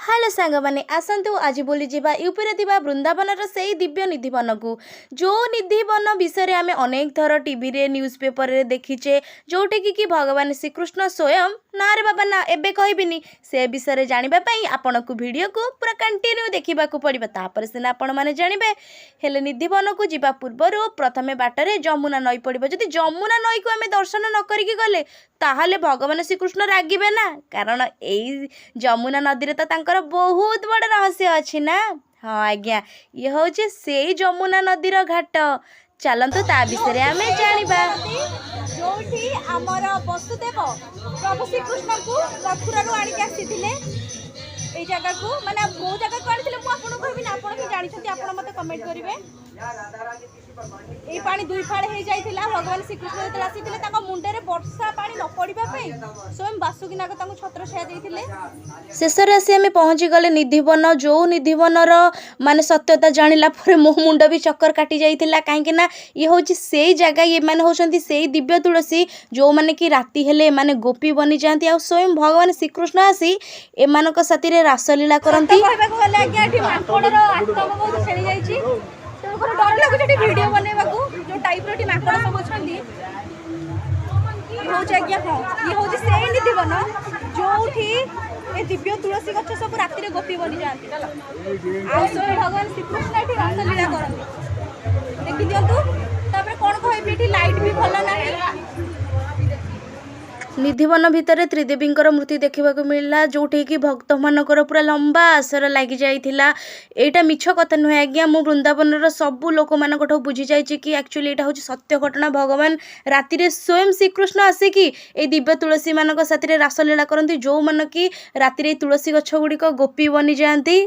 Hello ସାଙ୍ଗମାନେ, ଆସନ୍ତୁ ଆଜି ବୁଲିଯିବା ୟୁପିରେ ଥିବା ବୃନ୍ଦାବନର ସେଇ ଦିବ୍ୟ ନିଧିବନକୁ, ଯେଉଁ ନିଧିବନ ବିଷୟରେ ଆମେ ଅନେକ ଥର ଟିଭିରେ, ନ୍ୟୁଜ୍ ପେପରରେ ଦେଖିଛେ, ଯେଉଁଠିକି କି ଭଗବାନ ଶ୍ରୀକୃଷ୍ଣ ସ୍ୱୟଂ। ନା ରେ ବାବା ନା, ଏବେ କହିବିନି। ସେ ବିଷୟରେ ଜାଣିବା ପାଇଁ ଆପଣଙ୍କୁ ଭିଡ଼ିଓକୁ ପୁରା କଣ୍ଟିନ୍ୟୁ ଦେଖିବାକୁ ପଡ଼ିବ, ତାପରେ ସିନା ଆପଣମାନେ ଜାଣିବେ। ହେଲେ ନିଧିବନକୁ ଯିବା ପୂର୍ବରୁ ପ୍ରଥମେ ବାଟରେ ଯମୁନା ନଈ ପଡ଼ିବ। ଯଦି ଯମୁନା ନଈକୁ ଆମେ ଦର୍ଶନ ନ କରିକି ଗଲେ, ତାହେଲେ ଭଗବାନ ଶ୍ରୀକୃଷ୍ଣ ରାଗିବେ ନା, କାରଣ ଏଇ ଯମୁନା ନଦୀରେ ତ ତାଙ୍କର ବହୁତ ବଡ଼ ରହସ୍ୟ ଅଛି ନା। ହଁ ଆଜ୍ଞା, ଇଏ ହେଉଛି ସେଇ ଯମୁନା ନଦୀର ଘାଟ। ଚାଲନ୍ତୁ, ତା ବିଷୟରେ ଆମେ ଜାଣିବା। ଯୋଉଠି ଆମର ବସୁଦେବ ପ୍ରଭୁ ଶ୍ରୀକୃଷ୍ଣଙ୍କୁ ମଥୁରାରୁ ଆଣିକି ଆସିଥିଲେ ଏଇ ଜାଗାକୁ। ମାନେ କୋଉ ଜାଗାକୁ ଆଣିଥିଲେ ମୁଁ ଆପଣଙ୍କୁ କହିବିନି, ଆପଣ ହିଁ ଜାଣିଛନ୍ତି, ଆପଣ ମୋତେ କମେଣ୍ଟ କରିବେ। ଏଇ ପାଣି ଦୁଇ ଫାଳ ହେଇଯାଇଥିଲା। ଭଗବାନ ଶ୍ରୀକୃଷ୍ଣ ଯେତେବେଳେ ଆସିଥିଲେ, ତାଙ୍କ ମୁଣ୍ଡରେ ବର୍ଷା ପାଣି ନ ପଡ଼ିବା ପାଇଁ ସ୍ୱୟଂ ବାସୁକୀ ନାଗ ତାଙ୍କୁ ଛତ୍ରଛାୟା ଦେଇଥିଲେ। ଶେଷରେ ଆସି ଆମେ ପହଞ୍ଚିଗଲେ ନିଧିବନ, ଯେଉଁ ନିଧିବନର ମାନେ ସତ୍ୟତା ଜାଣିଲା ପରେ ମୋ ମୁଣ୍ଡ ବି ଚକ୍କର କାଟି ଯାଇଥିଲା, କାହିଁକି ନା ଇଏ ହେଉଛି ସେଇ ଜାଗା, ଏମାନେ ହେଉଛନ୍ତି ସେଇ ଦିବ୍ୟ ତୁଳସୀ, ଯେଉଁମାନେ କି ରାତି ହେଲେ ଏମାନେ ଗୋପୀ ବନିଯାଆନ୍ତି ଆଉ ସ୍ୱୟଂ ଭଗବାନ ଶ୍ରୀକୃଷ୍ଣ ଆସି ଏମାନଙ୍କ ସାଥିରେ ରାସଲୀଳା କରନ୍ତି। କହିବାକୁ ଗଲେ ଆଜ୍ଞା, ଏଠି ମାଙ୍କଡ଼ର ଆତଙ୍କ ବହୁତ ଖେଳି ଯାଇଛି। ତେଣୁକରି ଡର ଲାଗୁଛି ଏଠି ଭିଡ଼ିଓ ବନେଇବାକୁ, ଯୋଉ ଟାଇପ୍ର ଏଠି ମାଙ୍କଡ଼ ସବୁ ଅଛନ୍ତି। ଇଏ ହେଉଛି ଆଜ୍ଞା, ହଁ, ଇଏ ହେଉଛି ସେଇ ନିଧିବନ ଯୋଉଠି ଏ ଦିବ୍ୟ ତୁଳସୀ ଗଛ ସବୁ ରାତିରେ ଗୋପୀ ବନିଯାଆନ୍ତି ଆଉ ସ୍ୱୟଂ ଭଗବାନ ଶ୍ରୀକୃଷ୍ଣ ଏଠି ରାସଲୀଳା କରନ୍ତି। ଦେଖିଦିଅନ୍ତୁ। ତାପରେ କ'ଣ କହିବି, ଏଠି ଲାଇଟ୍ ବି ଭଲ ନାହିଁ। ନିଧିବନ ଭିତରେ ତ୍ରିଦେବୀଙ୍କର ମୂର୍ତ୍ତି ଦେଖିବାକୁ ମିଳିଲା, ଯେଉଁଠିକି ଭକ୍ତମାନଙ୍କର ପୁରା ଲମ୍ବା ଆସର ଲାଗିଯାଇଥିଲା। ଏଇଟା ମିଛ କଥା ନୁହେଁ ଆଜ୍ଞା, ମୁଁ ବୃନ୍ଦାବନର ସବୁ ଲୋକମାନଙ୍କଠୁ ବୁଝିଯାଇଛି କି ଆକ୍ଚୁଆଲି ଏଇଟା ହେଉଛି ସତ୍ୟ ଘଟଣା। ଭଗବାନ ରାତିରେ ସ୍ୱୟଂ ଶ୍ରୀକୃଷ୍ଣ ଆସିକି ଏଇ ଦିବ୍ୟ ତୁଳସୀମାନଙ୍କ ସାଥିରେ ରାସଲୀଳା କରନ୍ତି, ଯେଉଁମାନେ କି ରାତିରେ ଏଇ ତୁଳସୀ ଗଛ ଗୁଡ଼ିକ ଗୋପୀ ବନିଯାଆନ୍ତି।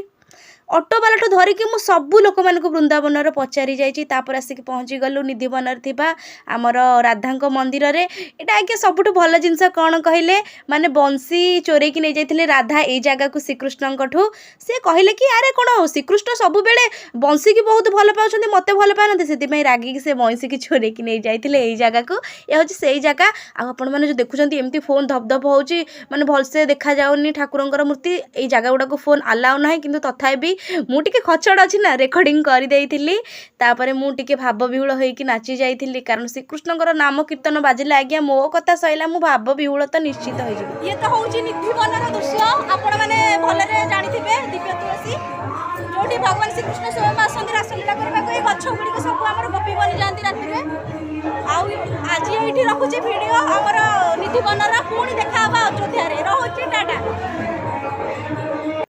ଅଟୋବାଲାଠୁ ଧରିକି ମୁଁ ସବୁ ଲୋକମାନଙ୍କୁ ବୃନ୍ଦାବନରେ ପଚାରି ଯାଇଛି। ତାପରେ ଆସିକି ପହଞ୍ଚିଗଲୁ ନିଧିବନରେ ଥିବା ଆମର ରାଧାଙ୍କ ମନ୍ଦିରରେ। ଏଇଟା ଆଜ୍ଞା ସବୁଠୁ ଭଲ ଜିନିଷ କ'ଣ କହିଲେ, ମାନେ ବଂଶୀ ଚୋରେଇକି ନେଇଯାଇଥିଲେ ରାଧା ଏଇ ଜାଗାକୁ ଶ୍ରୀକୃଷ୍ଣଙ୍କଠୁ। ସେ କହିଲେ କି ଆରେ କ'ଣ ଶ୍ରୀକୃଷ୍ଣ ସବୁବେଳେ ବଂଶୀକି ବହୁତ ଭଲ ପାଉଛନ୍ତି, ମୋତେ ଭଲ ପାଉନାହାନ୍ତି? ସେଥିପାଇଁ ରାଗିକି ସେ ବଂଶୀକି ଚୋରେଇକି ନେଇଯାଇଥିଲେ ଏଇ ଜାଗାକୁ। ଏ ହେଉଛି ସେଇ ଜାଗା। ଆଉ ଆପଣମାନେ ଯେଉଁ ଦେଖୁଛନ୍ତି, ଏମିତି ଫୋନ୍ ଧପ ଧପ ହେଉଛି, ମାନେ ଭଲସେ ଦେଖାଯାଉନି ଠାକୁରଙ୍କର ମୂର୍ତ୍ତି। ଏଇ ଜାଗା ଗୁଡ଼ାକୁ ଫୋନ୍ ଆଲାଉ ନାହିଁ, କିନ୍ତୁ ତଥାପି ମୁଁ ଟିକେ ଖଚଡ଼ ଅଛି ନା, ରେକର୍ଡ଼ିଂ କରିଦେଇଥିଲି। ତାପରେ ମୁଁ ଟିକେ ଭାବ ବିହ୍ୱଳ ହେଇକି ନାଚି ଯାଇଥିଲି, କାରଣ ଶ୍ରୀକୃଷ୍ଣଙ୍କର ନାମ କୀର୍ତ୍ତନ ବାଜିଲେ ଆଜ୍ଞା ମୋ କଥା ସଇଲା, ମୁଁ ଭାବ ବିହ୍ୱଳ ତ ନିଶ୍ଚିତ ହେଇଯିବି। ଇଏ ତ ହେଉଛି ନିଧିବନର ଦୃଶ୍ୟ। ଆପଣମାନେ ଭଲରେ ଜାଣିଥିବେ, ଦିବ୍ୟ ତୁଳସୀ ଯୋଉଠି ଭଗବାନ ଶ୍ରୀକୃଷ୍ଣ ସ୍ୱୟଂ ଆସନ୍ତି ରାସଲୀଳା କରିବାକୁ। ଏଇ ଗଛ ଗୁଡ଼ିକ ସବୁ ଆମର ଗୋପୀ ବନିଯାଆନ୍ତି ରାତିରେ। ଆଉ ଆଜି ଏଇଠି ରଖୁଛି ଭିଡ଼ିଓ ଆମର ନିଧିବନର। ପୁଣି ଦେଖା ହବା ଅଯୋଧ୍ୟାରେ। ରହୁଛି, ଟାଟା।